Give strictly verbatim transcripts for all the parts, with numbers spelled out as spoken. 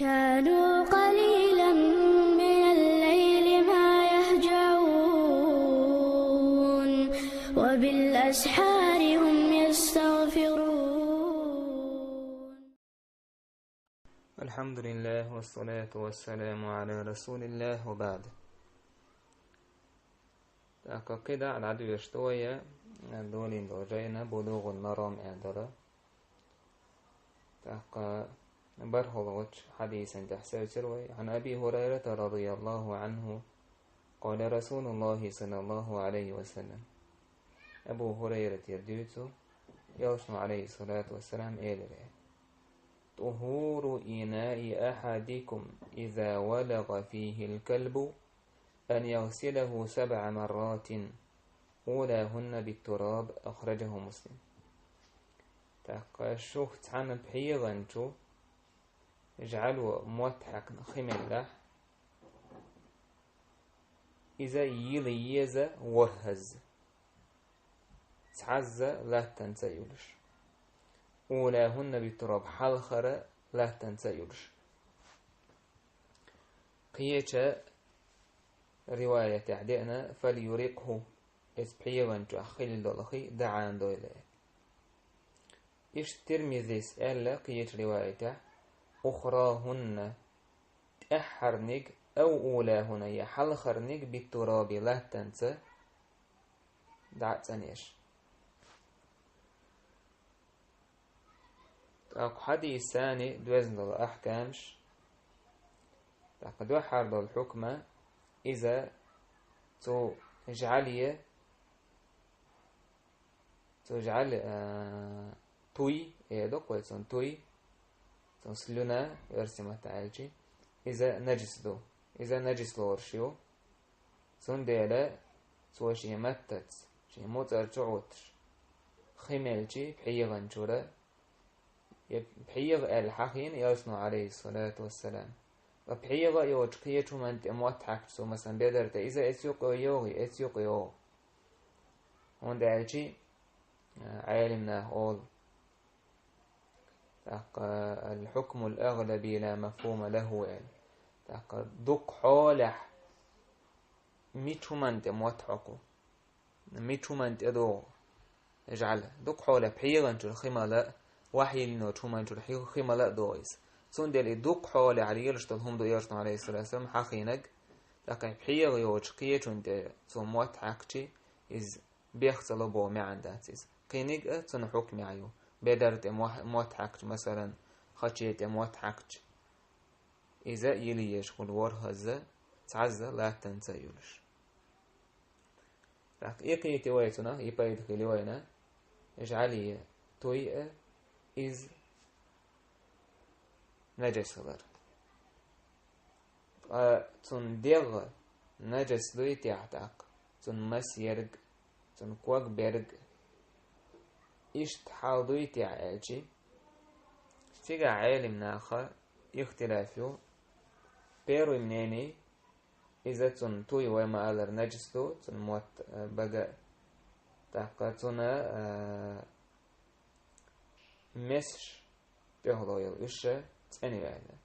كانوا قليلا من الليل ما يهجعون، وبالأسحار هم يستغفرون. الحمد لله والصلاة والسلام على رسول الله وبعد. ТӀаккха кхидӀа а дӀадоьшуш ду вай, долийна долу жайна, Булугъул Марам аьлла долу. ТӀаккха бархӀалгӀачу хьадисан тӀехь севцира вай. عن أبي هريرة رضي الله عنه قال رسول الله صلى الله عليه وسلم. Абу Хурайратера дуьйцу, Элчано, عليه الصلاة والسلام, элира: طهور إناء أحدكم إذا ولغ فيه الكلب أن يغسله سبع مرات أولاهن بالتراب، أخرجه مسلم. ТӀаккха шух цхьана пхьегӀанчу жӀало мотт хьаькхна хи меллехь, иза йила еза ворхӀазза, цхьазза латтанца а йолуш. أولاهن بالتراب, хьалхара латтанца а йолуш. Кхечу риваятехь деана: فليرقه, иза пхьегӀан чохь хилла долу хи дӀадойла. Иштта Тирмизис аьлла кхечу риваятехь: أخراهن, тӀаьххьарниг, أو أولاهن, я хьалхарниг, بالتراب, латтанца дӀа а цӀанъеш. ТӀаккха хьадисана доьзна долу ахькамаш, тӀаккха дуьххьара долу хьукма, иза цу жӀале, цу жӀале, а, туй, э, доккхой цунна туй, цунна слюна, оьрсийн маттахь аьлча, иза нажис ду, иза нажис лоруш ю. Цундела цо шен маттаца, шен муцӀар чу Ӏуттуш, хи мелча пхьегӀан чуьра, я пхьегӀа аьлла хьахийна Элчано, عليه الصلاة والسلام. Ткъа пхьегӀа а йоцуш кхечу хӀуманна тӀе мотт хьаькхча цо, масалан, бедар тӀе, иза эцу юккъе йогӀий, эцу юккъе йогӀу. ХӀунда аьлча, а, Ӏелам наха олу, тӀаккха: الحكم الأغلب لا مفهوم له, аьлла. ТӀаккха дукха хьолехь мича хӀуманна тӀе мотт хьокху, мича хӀуманна тӀе догӀу жӀаьла. Дукха хьолехь пхьегӀан чуьра хи мала а, вахьйиллиночу хӀуман чуьра хи, хи мала а догӀу иза. Цундела и дукха хьолехь лелаш долу хӀума ду Элчано, عليه الصلاة والسلام, хьахийнарг, тӀаккха и пхьегӀа йоцуш кхечу хӀуманна тӀе цо мотт хьаькхча, иза бех ца ло боху маьӀна дац иза. Кхиниг а цунна хьукмехь ю. Бедар тӀе мо-, мотт хьаькхча, масалан, хаче тӀе мотт хьаькхча, иза йила езаш хуьлу ворхӀазза, цхьазза латтанца а йолуш. ТӀаккха и кхийти вай цунах, и пайда хили вайна, жӀале туй а, иза нажас хилар. Ткъа цунна дегӀ нажас дуй техьа тӀаккха, цунна мас ерг, цунна ког берг, иштта хьал дуй техьа аьлча, цигахь Ӏелам наха ихтилаф ю. Первый мнение, иза цунна туй вай ма-аллара нажас ду, цунна мотт, э, бага а, тӀаккха цунна, э, месаш тӀехула йолу уьш цӀена ю аьлла.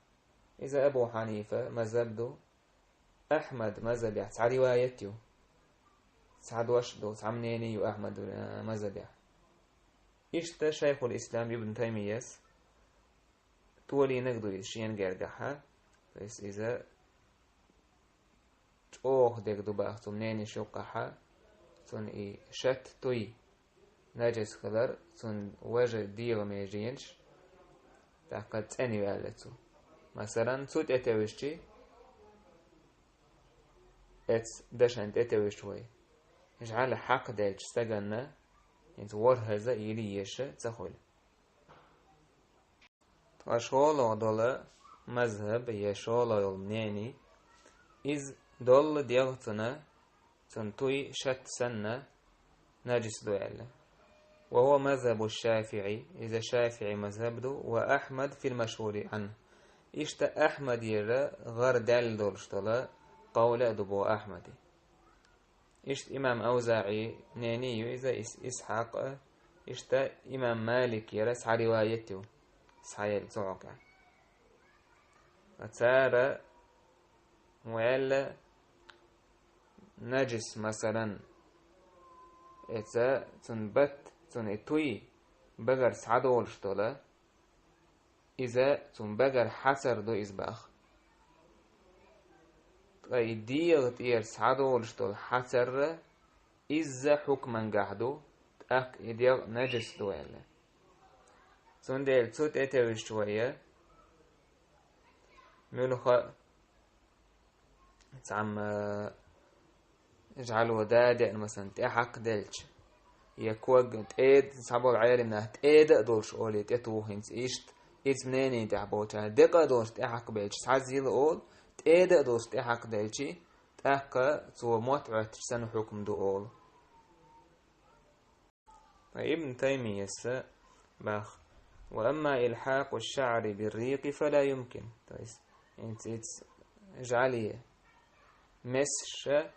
Иза Абу Хьанифа мазхаб ду, Ахьмад мазхабехь цхьа риваят ю, цхьа дош ду, цхьа мнение ю Ахьмад, э, мазхабехь. Иштта Шайхул-Ислам Ибн Таймияс толийнарг ду иза шена гергахьа, то есть иза чӀогӀа дерг ду баха цу мненеш юккъахьа, цунна и шатта туй нажас хилар, цунна важа дегӀан меженаш, тӀаккха цӀена ю аьлла цо. Масалан, цу тӀе тевжичи, эцу дашан тӀе тевжичи вай, жӀаьла хьакхаделча стаганна, хӀинца ворхӀазза йила езаш ца хуьлу. Ткъа шолгӀа долу мазхаб я шолгӀа йолу мнение, иза доллу дегӀ цунна, цунна туй шатта санна, нажас ду аьлла. وهو مذهب الشافعي, иза ШафиӀи мазхаб ду, وأحمد في المشهور عنه. Иштта Ахьмадера гӀар даьлла долуш долу къовла а ду боху Ахьмади. Иштта имам АвзаӀи мнение ю иза, Ис-, Исхьакъ а, иштта имам Маликера цхьа риваят ю, схьаелла цу хьокъехь. Цара ваьлла наджис, масалан, эца цун бат, цун и туй багара схьадолуш дола, иза цун багара хьацар ду иза баха. Ткъа и дегӀа тӀера схьадолуш долу хьацарра изза хьукмангахь ду, тӀаккха и дегӀ наджис ду аьлла. Цундела цу тӀе тевжича вайя, муьлха а цхьамма жӀало да а деана, масалан, тӀехьакхаделча, я ког тӀеда, цхьаболу Ӏелам нах тӀеда а долуш олий тӀетуху хӀинца иштта, иза мнение тӀехь болчара, декъа а долуш тӀехьакхабелча, схьаззийла олу, тӀеда а долуш тӀехьакхаделчий, тӀаккха цо мотт Ӏоьттича санна хӀукм ду олу. Ибн Таймияс бах: «Ва амма илхьакъу шаъри биррикъи фала юмкин». То есть, инц-, иц жӀале месша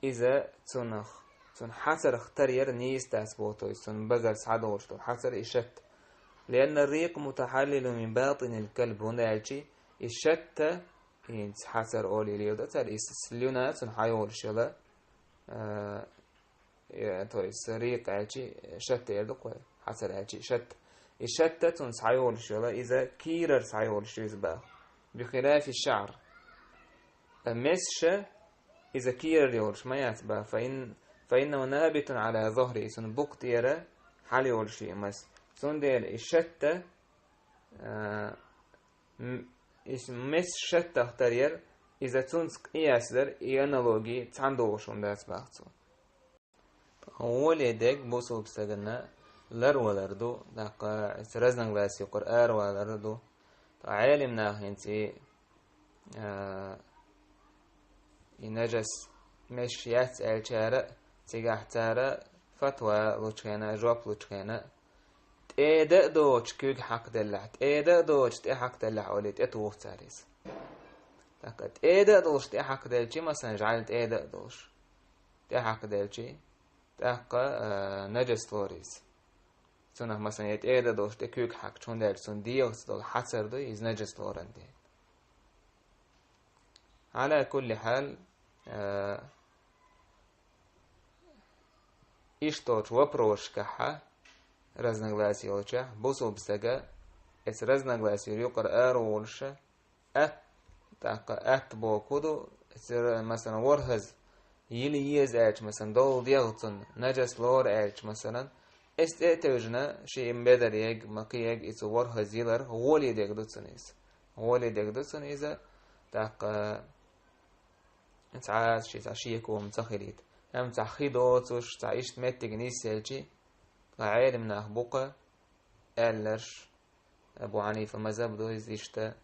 иза цунах, цун хьацарх таръяр нийса дац боху, то есть, цун багара схьадолуш долу хьацар и шатта. «Лианна рикъ мутахьаллилу мин батинил калб», хӀунда аьлча и шатта, инц хьацар олий лело цара, и слюна цун хьайолуш йола, а, э, то есть рикъ аьлчи шатта эр ду кхой, хьацар аьлчи шатта. И шатта цунна схьайолуш йола, иза кийрара схьайолуш ю иза баха. Бихилафи шаър. Э, месша иза кийрара йолуш ма яц баха. Фаин-, фаиннаху набитун ала зохри, и цунна букъа тӀера хьала йолуш ю и мас. Цундела и шатта, э, м-, и мес шаттах таръяр, иза цунца къияс дар, и аналоги цхьаьна догӀуш хӀума дац баха цо. Гьоле дерг бусулба стагана ларвалар ду, тӀаккха иза разногласи юкъара аравалар ду. Ткъа Ӏелим нах хӀинца и, а, и нажас меш яц аьлчара а, цигахь цара фатва лучхена, жоп лучхена, тӀеда а доцуш куьг хьакхаделлахь, тӀеда а доцуш тӀе хьакхаделлахь олий тӀетуху цара иза. ТӀаккха тӀеда а долуш тӀе хьакхаделчи, масалан, жӀаьла тӀеда а долуш, тӀе хьакхаделчи, тӀаккха, а, нажас лору иза. Цунах, масалан, я тӀеда а долуш тӀе куьг хьакхча, хӀунда аьлча цунна дегӀаца долу хьацар ду, иза нажас лоран дела. Ала кулли хьал, а, иштта долчу вопросашкахьа разногласи йолчехь, бусулба стага эца разногласира юкъара ара волуша, атта, тӀаккха атта боху ду, эцара, масалан, ворхӀаза йила еза аьлча, масалан, долу дегӀ цунна, нажас лора аьлча, масалан, эс тӀе а тевжина, ши им бедар ег, маки ег, и цу ворхӀаза йилар гӀоле дег ду цунна иза. ГӀоле дег ду цунна иза, тӀаккха цхьа а ши, цхьа шеко хӀума ца хилийта. Амма цхьа хи доцуш, цхьа иштта меттиг нисъелчи, ткъа Ӏелим нах букъа аьлларш, Абу Хьанифа мазхаб ду иза иштта,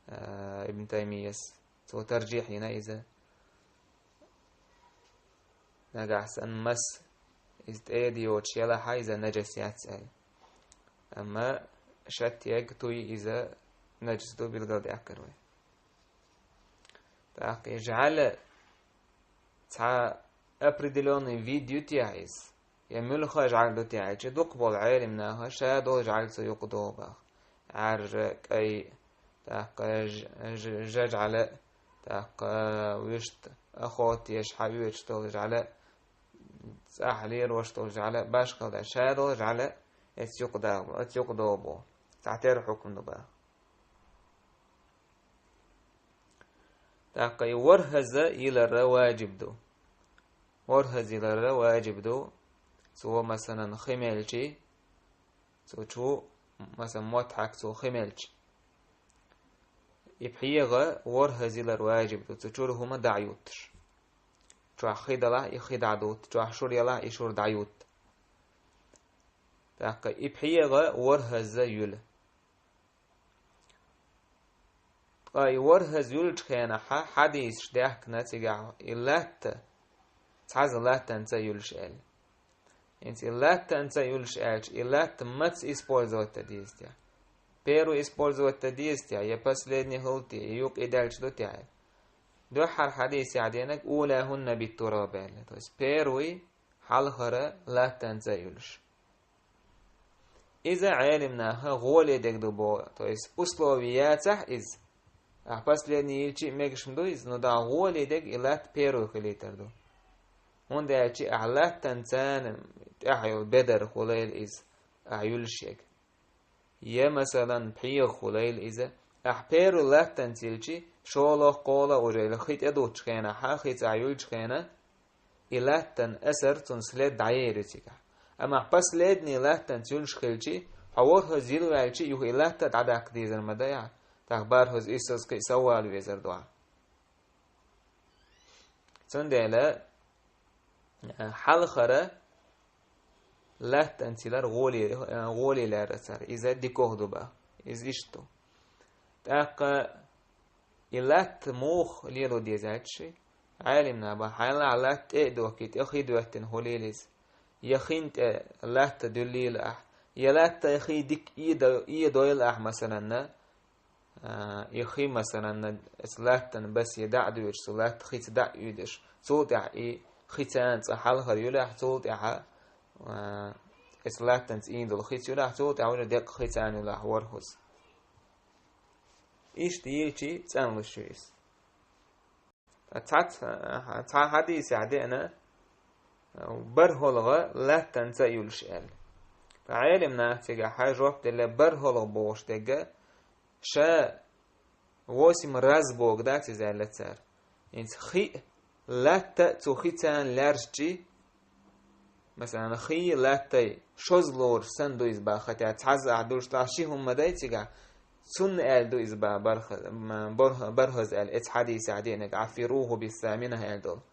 а, Ибн Таймияс, цо таржихь йина иза. Нагахь санна мас, иза тӀеда йоцуш елахьа, иза нажас яц аьлла. Амма шат ег, туй иза нажас ду, билгал даьккхира вай. ТӀаккха и жӀаьла цхьа определённый вид ю техьа иза, я муьлха жӀаьла ду техьа, дукхахболу Ӏелим наха ша долу жӀаьла цу юкъа догӀу баха. Ӏаьржа, кӀай, тӀаккха ж-, ж-, жа жӀаьла, тӀаккха вуьшта охота еш хьаоьцуш долу жӀаьла, цӀахь лелош долу жӀаьла, башхалла ша долу жӀаьла, эца юкъа дагӀа, эца юкъа догӀу боху. Цхьатерра хьукм ду баха. ТӀаккха и ворхӀаза йиларра ваджиб ду. ВорхӀаза йиларра ваджиб ду. Цо, масалан, хи мелчи, цо чу, масалан, мотт хьаькхча цо хи мелчи. И пхьегӀа ворхӀаза йилар ваджиб ду, цу чуьра хӀума дӀа а юттуш. Чохь хи далахь, и хи дӀа а дутта, чохь шура ялахь, и шура дӀа а ютта. ТӀаккха и пхьегӀа ворхӀаза юьла. Ткъа и ворхӀаза юьллучу хенахьа хьадисаш даьхкина цигахь, и латта, цхьаза латтанца юьллуш аьлла. ХӀинца и латтанца юьллуш аьлча, и латта маца использовать дан деза те? Первый использовать дан деза те, я последний хӀума те, я юкъа и даьлча ду те? Дуьххьара хьадисехь денаг: «Улахунна биттураб», аьлла. То есть первый, хьалхара латтанца юьллуш. Иза Ӏелим наха гӀоле дег ду боху, то есть условие яцахь иза, Ахь последний йилчи а мегаш ма ду иза, но дӀа гӀоле дерг и латта первый хилийтар ду. ХӀунда аьлча ахь латтанца тӀехь йолу бедар хуьлийла иза, ахь юьллуш ерг. Я, масалан, пхьегӀа хуьлийла иза, ахь первый латтанца йилчи, шолгӀа, кхоалгӀа уже хи тӀедуттучу хенахь, хица ахь юьллучу хенахь, и латтан асар, цуьнан след дӀаер ю цигахь. Амма последний латтанца юьллуш хилчи, хьо ворхӀазза йилаваьлчи, юха и латта дӀадаккха дезар ма дай ахь, тӀаккха бархӀазза, исс азза кхин а соввала везар ду ахь. Цундела, э, хьалхара латтанца йилар гӀоле-, э, гӀоле лаьрра цара. Иза дикох ду баха. Иза иштта ду. ТӀаккха и латта муха лело деза аьлча, Ӏелимнаха баха, хьайна латта тӀе а дохкий, тӀе хи доьттина хуьлийла иза. Я хин тӀе латта дуьллийла ахь, я латта хи дика ийдо-, ийдойла ахь, масаланна, а, и хи, масаланна, эцу латтана басе дӀа а дуьйцуш, цу латта хица дӀа а уьдуш, цул тӀаьхьа и хи царна цкъа хьалхара юьллехь, цул тӀаьхьа, а, эцу латтанца ийна долу хица юьллехь, цул тӀаьхьа уже деккъа хи царна юьллехь ворхӀазза. Иштта йилчи цӀанлуш ю иза. Ткъа цхьацца, цхьа хьадисехь деана, бархӀалгӀа латтанца а юьллуш аьлла. Ткъа Ӏелимнаха цигахь жоп делла, бархӀалгӀа бохуш дерг ша восемь раз бохург дац иза аьлла цара. ХӀинца хи а, латта а цу хи царна лаьржчи, масалан, хи а латта а шозза лоруш санна ду иза баха, хӀаьта цхьазза ахь дуьллуш, тӀаккха ши хӀума ма дай цигахь, цунна аьлла ду иза баха бархӀ-, м, борхӀ-, бархӀазза аьлла, эцу хьадисехь деанарг, «Ӏаффируху биссамина» аьлла долу.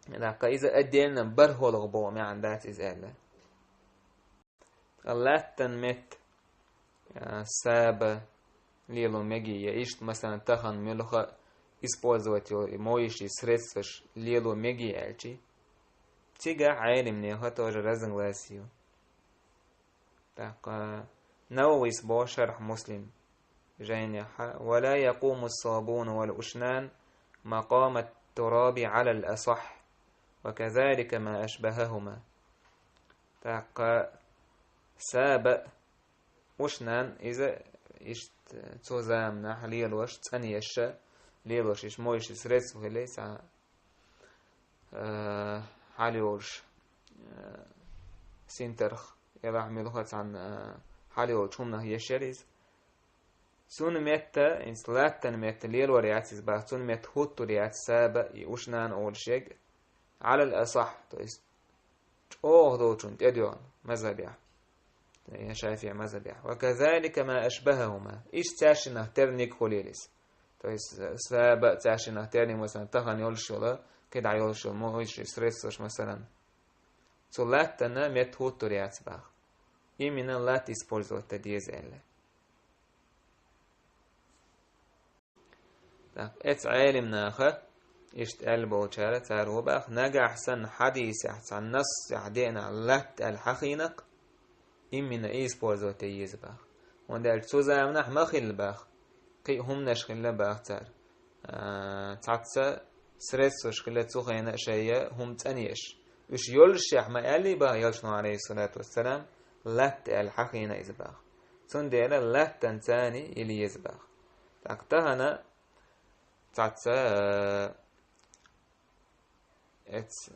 ТӀаккха иза отдельно бархӀалгӀа боху маьӀна дац иза аьлла. Ткъа латтан метта, а, саба лело мегий, я иштта, масалан, тахана муьлхха а использовать йолу и моющие средстваш лело мегий аьлчи, цигахь Ӏелимнехан тоже разногласие ю. ТӀаккха Нававис боху Шархь Муслим жайнехьа: «ولا يقوم الصابون والأشنان مقام التراب على الأصح، وكذلك ما أشبههما». ТӀаккха саба, ушнан, иза иштта цу заманахь лелош, цӀанъеш, лелош, иштта моющие средства хилла цхьа, э, хьалайолуш, э, синтарх, я лахь муьлхха цхьана, э, хьалайолчу хӀуманах еш яра иза. Цунна метта, иза латтана метта лелор яц иза баха, цунна метта хӀуттур яц саба, и ушнан олуш ерг, على الأصح, то есть чӀогӀа долчунна тӀедоьгӀна мазхабехь, я ШафиӀи мазхабехь. «وكذلك ما أشبههما». Иштта цаьршиннах терниг хуьлийла иза. То есть саба цаьршиннах терниг, масалан, тахана йолуш йолу, кхидӀа йолуш йолу моющие средстваш, масалан. Цу латтана метта хӀуттур яц баха. Именно латта использовать дан деза аьлла. Так, эцу Ӏелимнаха, иштта аьлла болчара, цара ву баха, нагахь санна хьадисехь цхьа нассехь деана латта аьлла хьахийна-кх, именно и использовать ян еза баха. ХӀунда аьлча цу заманахь ма хилла баха, кхин а хӀуманаш хилла баха цара. А, цхьацца средстваш хилла цу хенахь шайн хӀума цӀанъеш. Уьш йоллушехь ма аьллий баха Элчано, Ӏалайхиссалату вассалам, латта аьлла хьахийна иза баха. Цундела латтанца а йила еза баха. Так, тахана цхьацца, э, эц-,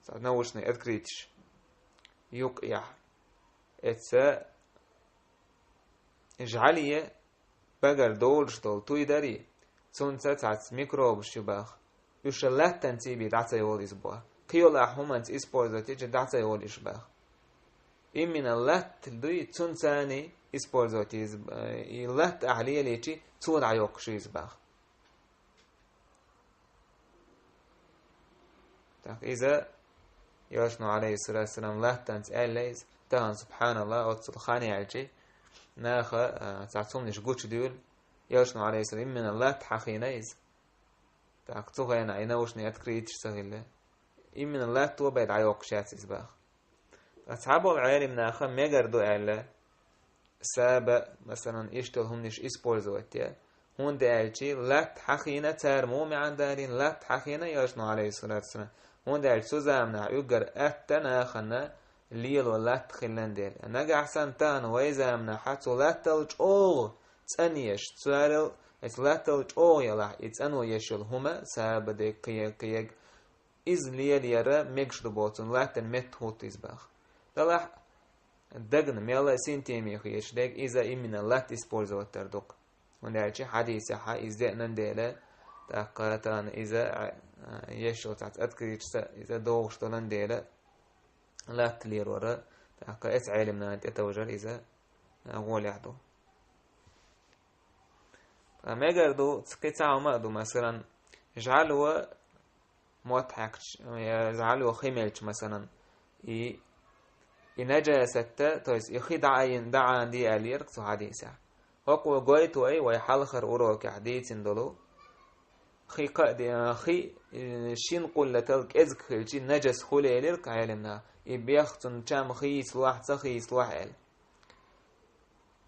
цхьа научный открытиш юкъехь. Эца жӀале багара долуш долу туй дарий, цунца цхьацца микробаш ю баха. Уьш латтанца бен дӀа ца йолу иза боху. Кхин йолу ахь хӀуманца использовать йича дӀа ца йолу уьш баха. Именно латта дуй, цунца использовать еза, э, и латта ахь лелийчи, цо дӀайоккхуш ю иза баха. Так, иза Элчано, Ӏалайхиссалату вассалам, латтанца аьлла иза. Тахана, субханаллах, оццул хан яьлчи, наха, а, цхьа цхьа хӀуманаш гучудуьйла. Элчано, Ӏалайхиссалам, именно латта хьахийна иза. Так, цу хенахь и научный открытиш ца хилла. Именно латто бен дӀайоккхуш яц иза баха. Ткъа цхьаболу Ӏелимнаха мегар ду аьлла, саба, масалан, иштта хӀуманаш использовать ян. ХӀунда аьлча латта хьахийна цара муха маьӀна далийна, латта хьахийна Элчано, Ӏалайхиссалату вассалам. ХӀунда аьлча цу заманахь уггар атта нахана лело латта хилла дела. Нагахь санна тахана вай заманахьа цу латтал чӀогӀа цӀанъеш, царел, эс латтал чӀогӀа ялахь, и цӀано еш йолу хӀума, саба дег, кхиег, кхиег, иза лелаяра мегаш ду боху, цунна латтана метта хӀутту иза баха. Делахь дагна мелла а синтеме хеташ дерг, иза именно латта использовать дар ду-кх. ХӀунда аьлча хьадисехь иза деанан дела, тӀаккха тахана иза, а, а, еш йолу цхьацца открытица иза догӀуш долан дела, латта лелорара, тӀаккха эцу Ӏелимнана тӀетовжар иза, а, гӀолехь ду. Ткъа мегар ду, кхин цхьа хӀума а ду, масалан, жӀаьло мотт хьаькхча, я жӀаьло хи мелча, масалан, и, и нажасатта, то есть и хи дӀаайина, дӀаайина де аьллера цу хьадисехь. ХӀокхо гойту вай, вай хьалхара урокехь дийцина долу, хи кха а де-, хи, э, шин къуллатал кӀезиг хилчи, нажас хуьлу элира Ӏелимнаха, и бех цунна чам хийцалахь, ца хийцалахь аьлла.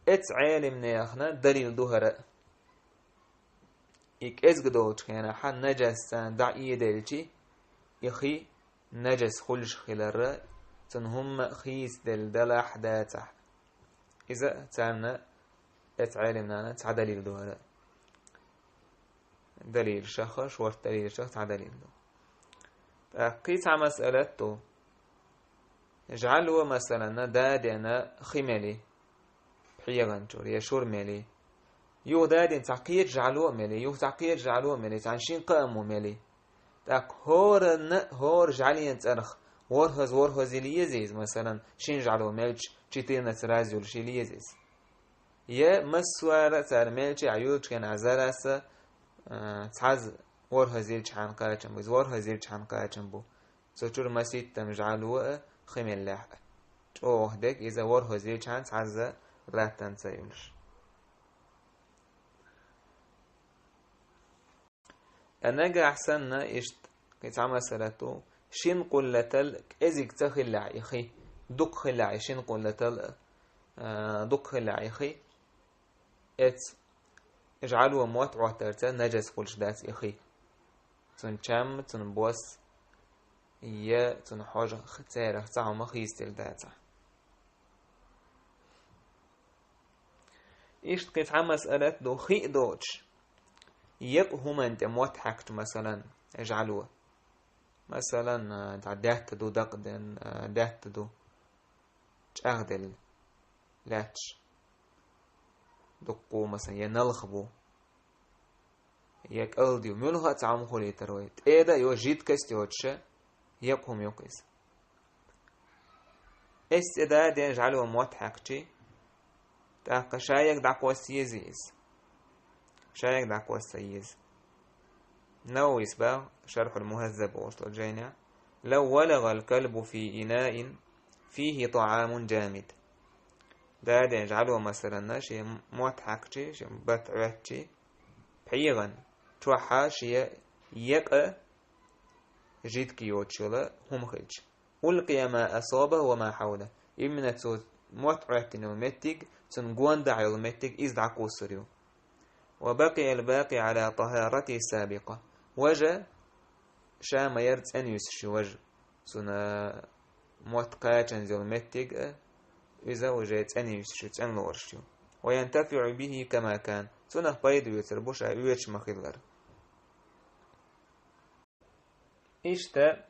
Эцу Ӏелимнехана далил ду хӀара. И кӀезиг долчу хенахь нажас царна дӀаэделчи, и хи нажас хуьлуш хиларра, цунна хӀумма а хийцаделла далахь, дацахь. Иза царна, эцу Ӏелимнана цхьа далил ду хӀара. Далилашах, шорта далилашах цхьа далил ду. ТӀаккха кхин цхьа масъалат ду. ЖӀаьло, масалан, дадена хи мели, пхьегӀан чуьра, я шура мели. Юха дадина цхьа кхечу жӀаьло а мели, юха цхьа кхечу жӀаьло а мели, цхьана шин кхааммо мели. ТӀаккха хӀоранна, хӀора жӀаьлен цӀарах ворхӀаза, ворхӀаза йила еза иза, масалан, шин жӀаьло мелча, четырнадцать раз йолуш йила еза иза. Я массо а цара мелча а юьлчу хенахь зараса, а, цхьазза ворхӀаза йилчхьана кхачам бу, иза ворхӀаза йилчхьана кхачам бу. Цу чуьра маситтам жӀаьло а, хи меллехь а. ЧӀогӀа дерг иза ворхӀаза йилчхьана цхьазза латтанца юьлуш. Ткъа нагахь санна иштта кхин цхьа масъалат ду, шин къуллатал кӀезиг ца хиллехь и хи, дукха хиллехь и шин къуллатал, а, дукха хиллехь и хи, эцу жӀаьло мотт Ӏоттарца нажас хуьлуш дац и хи. Цуьнан чам, цуьнан бос, я цуьнан хьожа церах цхьа хӀума хийцаделла дацахь. Иштта кхин цхьа масъалат ду, хи а доцуш, екъа хӀуманна тӀе мотт хьаькхча, масалан, жӀаьло. Масалан, а, дӀа даьтта ду, дакъа ден, а, даьтта ду, чӀагӀделла лаьтташ. Дуккха, масалан, я налха бу, я кӀалд ю, муьлхха а цхьа хӀума хуьлийтар вай. ТӀеда а йо, жидкость йоцуша, екъа хӀума ю-кх иза. Эс цӀе даден жӀаьло мотт хьаькхчи, тӀаккха шайег дӀакхосса еза иза. Шайег дӀакхосса еза. Нававис боху Шархьул Мухаззаб олуш долчу жайнехь: «Лав валагъал калбу фи инаин фихи тӀаамун жамид». Даден жӀаьло, масаланна, шен мотт хьаькхчи, шен бат Ӏоьттичи, пхьегӀан чохь шен екъа жидка йоцуш йолу хӀума хилча. «Улкъия ма асабаху ва ма хьавлаху». Именно цо мотт Ӏоьттина йолу меттиг, цунна гондахь йолу меттиг, иза дӀакхуссур ю. «Ва бакъиял бакъи Ӏала тӀахаратихи сабикъа». Важа ша ма-ярра цӀена юьсуш ю важа. Цуьнан мотт кхачанза йолу меттиг а, иза уже цӀена юьсуш ю, цӀена лоруш ю. «Ва янтафиӀу бихи кама кан». Цунах пайда оьцур бу ша оьцуш ма-хиллара. Иштта,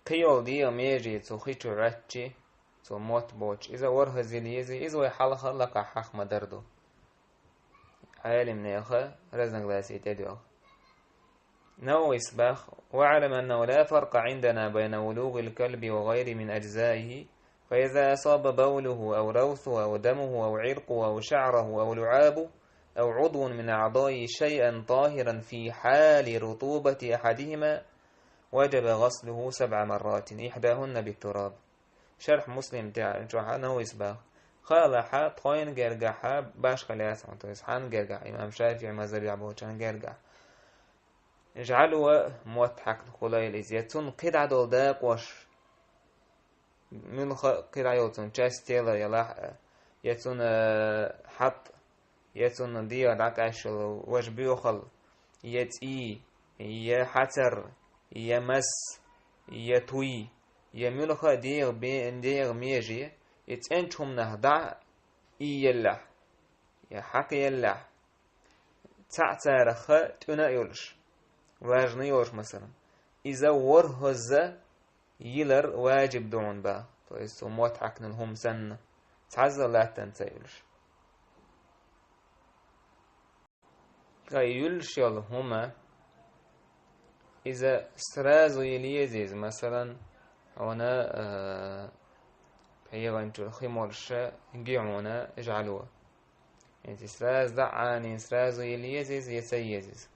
кхин йолу дегӀан меже цу хи чу Ӏоьттичи, цо мотт боцуш, иза ворхӀазза йила еза, иза вай хьалхара лакхахь хьаха ма-дарра ду. Ӏелимнехан разногласие тӀедоьлху. Нававис боху: «ВаӀлам аннаху ла фаркъа Ӏиндана байна вулугӀил калби ва гӀайрихи мин ажзаихи, فإذا أصاب بوله أو روثه أو دمه أو عرقه أو شعره أو لعابه أو عضو من أعضائه شيئا طاهرا في حال رطوبة أحدهما وجب غسله سبع مرات إحداهن بالتراب». Шархь Муслим тӀехь чохь Нававис боху: халахь тхойн гергахь башха лаьцна, то есть хьан гергахь, имам ШафиӀи мазхабехь болчарна гергахь, жӀаьло мотт хьаькхна хуьлийла иза, я цунна кхидӀа долу дакъош, муьлхха а кхидӀа йолу цунна часть тела ялахь а, я цунна, э, хьатӀ, я цунна дегӀан дӀакъаьсташ йолу важа боьхалла, я цӀий, я хьацар, я мас, я туй, я муьлхха а дегӀан бе-, дегӀан меже, и цӀеначу хӀуманах дӀа а ийеллехь, я хьакъ еллехь, цхьаъ царах тӀуьна а йолуш, важна а йолуш, масалан, иза ворхӀазза йилар важиб ду хьуна баха, то есть цо мотт хьаькнал хӀума санна, цхьазза латтанца а йолуш. Ткъа и юьллуш йолу хӀума, иза сразу йила еза иза, масалан, хьуна, а, пхьегӀанчуьра хи молуш ги хьуна жӀаьло. ХӀинца сразу дӀа а Ӏанийна, сразу йила еза иза, я ца еза иза.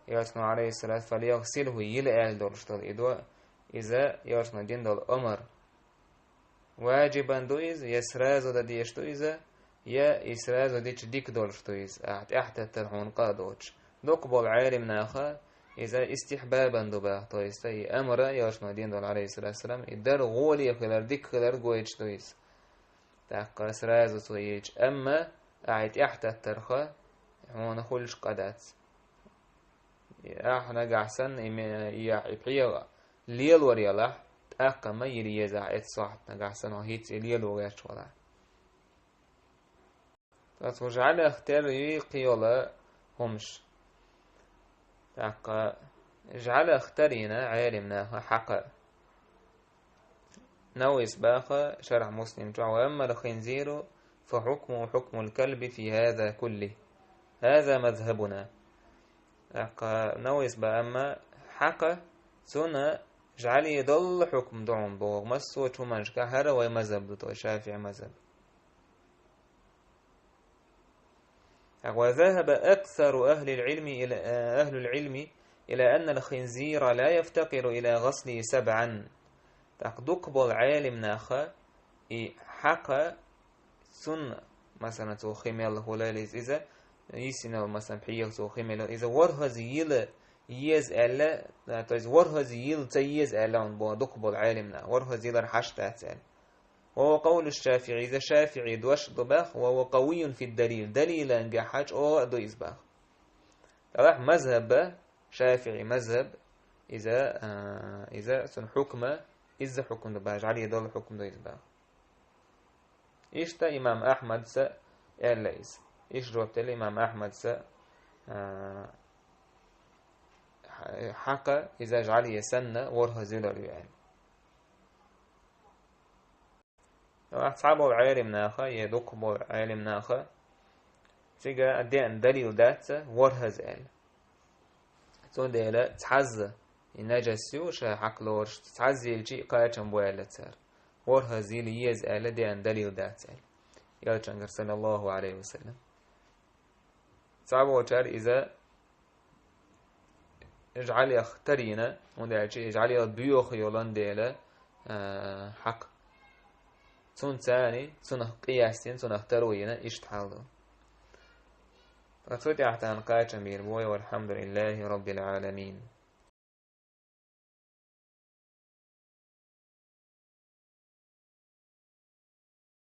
Элчано, алейхиссалату, «фальягъсилхӀу», йила аьлла долуш долу и до, иза Элчано дина долу омар. Важибан ду иза, я сразу дан дезаш ду иза, я и сразу дича дика долуш ду иза, ахьа тӀаьхьататтар хьуна къа а доцуш. Дукха болу Ӏелим наха иза истихьбабан ду баха, то есть и амра, Элчано дина долу, алейхиссалату вассалам, и дар гӀоле хилар, дика хилар гойтуш ду иза. ТӀаккха сразу цо йича, амма ахьа тӀаьхьататтарха хьуна хуьлуш къа дац. Ахьа нагахь санна и ме-, и ахь и пхьегӀа лелор ялахь, тӀаккха ма йила еза ахьа эцу сохьта нагахь санна, хьо хӀинца и лело гӀерташ валахь. Ткъа цу жӀаьлех тера юй кхин йолу хӀумаш. ТӀаккха жӀаьлех тарийна Ӏелим наха хьакъа. Нававис баха Шархь Муслим чохь: «Ва аммал хинзиру фа хьукмуху хьукмул калби фи хаза кулли. Хаза мазхабуна». ТӀаккха Нававис баха, амма хьакъа, цунна жӀаьле долу хьукм ду хьуна боху, массо а хӀуманашка хӀара вай мазхаб ду, то есть ШафиӀи мазхаб. ТӀаккха: «Ва захаба аксару ахлил Ӏилми ила, ахлул Ӏилми ила аннал хинзира ла яфтакъиру ила гъаслихи сабъан». ТӀаккха дукха болу Ӏелим наха и хьакъа, цунна, масалан, цо хи мелла хуьлийла иза, иза йисина, масалан, пхьегӀа цо хи мелла, иза ворхӀазза йила еза аьлла, то есть ворхӀазза йила ца еза аьлла хьуна боху дукха болу Ӏелим наха, ворхӀазза йилар хьашт дац аьлла. «Ва хува къавлу ШафиӀи», иза ШафиӀи дош ду баха, «ва хува къавийюн фид далил», далилан гахь чӀогӀа а ду иза баха. Делахь мазхаба, ШафиӀи мазхаб, иза, а, иза цуьнан хьукма, иза хьукм ду баха, жӀаьле долу хьукм ду иза баха. Иштта имам Ахьмадса аьлла иза. Иштта жоп делла имам Ахьмадса, а, хьакъа, иза жӀаьле санна, ворхӀазза йилар ю аьлла. Ахь цхьа болу Ӏелим наха, я дукха болу Ӏелим наха, цига деана далил дац ворхӀазза аьлла. Цундела цхьазза, и наджас ю, ша хьакъ лоруш, цхьазза йилчи кхачам бу аьлла цара. ВорхӀазза йила еза аьлла деана далил дац аьлла Элчангара, саллаллаху Ӏалайхи ва саллам. Цхьаболчара иза жӀаьлех тарийна, хӀунда аьлча и жӀаьлел боьха йолан дела, а, хьакъ. Цунна царна, цунах къияс дина, цунах таро йина, иштта хьал ду. Ткъа цу тӀехь тахана кхачам бийр бу вай, валхьамдулиллахи раббил Ӏаламин.